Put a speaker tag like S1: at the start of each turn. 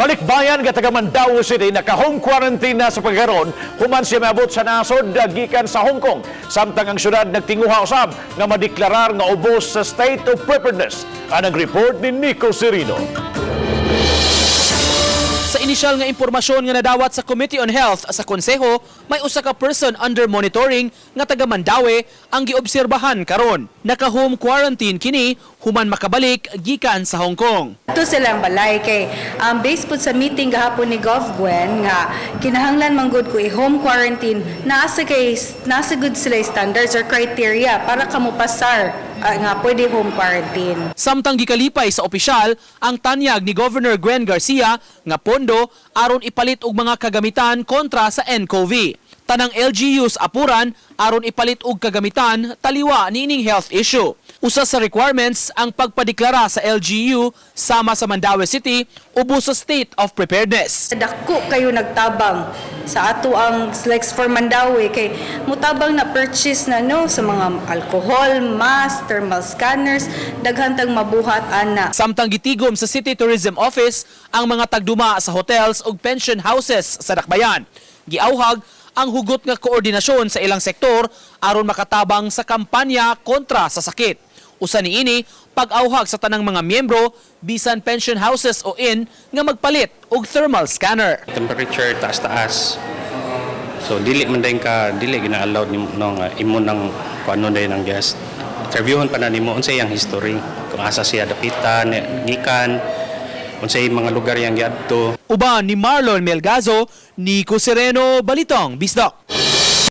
S1: Balikbayan nga taga Mandaue City naka-home quarantine na sa pagkaron human siya maabot sa nasod gikan sa Hong Kong. Samtang ang syudad nagtinguha usab nga madeklarar nga ubos sa state of preparedness. Anang report ni Nico Serino.
S2: Sa inisyal nga impormasyon nga nadawat sa Committee on Health sa Konseho, may usa ka person under monitoring nga taga Mandaue ang giobserbahan karon. Naka-home quarantine kini human makabalik gikan sa Hong Kong.
S3: Ito silang balay kay based pud sa meeting gahapon ni Gov Gwen nga kinahanglan man gud ko i-home quarantine, naa sa kay naa sa gud sila standards or criteria para kamo pasar nga pwede home quarantine.
S2: Samtang gikalipay sa opisyal ang tanyag ni Governor Gwen Garcia nga pondo aron ipalit og mga kagamitan kontra sa nCoV. Tanang LGUs apuran aron ipalit og kagamitan taliwa niining health issue. Usa sa requirements ang pagpadeklara sa LGU sama sa Mandaue City ubos sa state of preparedness.
S3: Dako kayo nagtabang sa ato ang like for Mandaue kay mutabang na purchase na no sa mga alcohol, mask, thermal scanners, daghan tag mabuhat ana.
S2: Samtang gitigom sa City Tourism Office ang mga tagduma sa hotels ug pension houses sa Dakbayan. Giauhag ang hugot nga koordinasyon sa ilang sektor aron makatabang sa kampanya kontra sa sakit. Usa niini pag-auhag sa tanang mga miyembro bisan pension houses o inn nga magpalit og thermal scanner.
S4: Temperature taas-taas. So dili man din ka dili gina-allowed nimo no nga imo nang kuano din ang guest. Interviewon pa na nimo unsa iyang history, kung asa siya dapitan, gikan, unsay mga lugar iyang giadto.
S2: Uban ni Marlon Melgazo, Nico Sereno, Balitang Bisdak.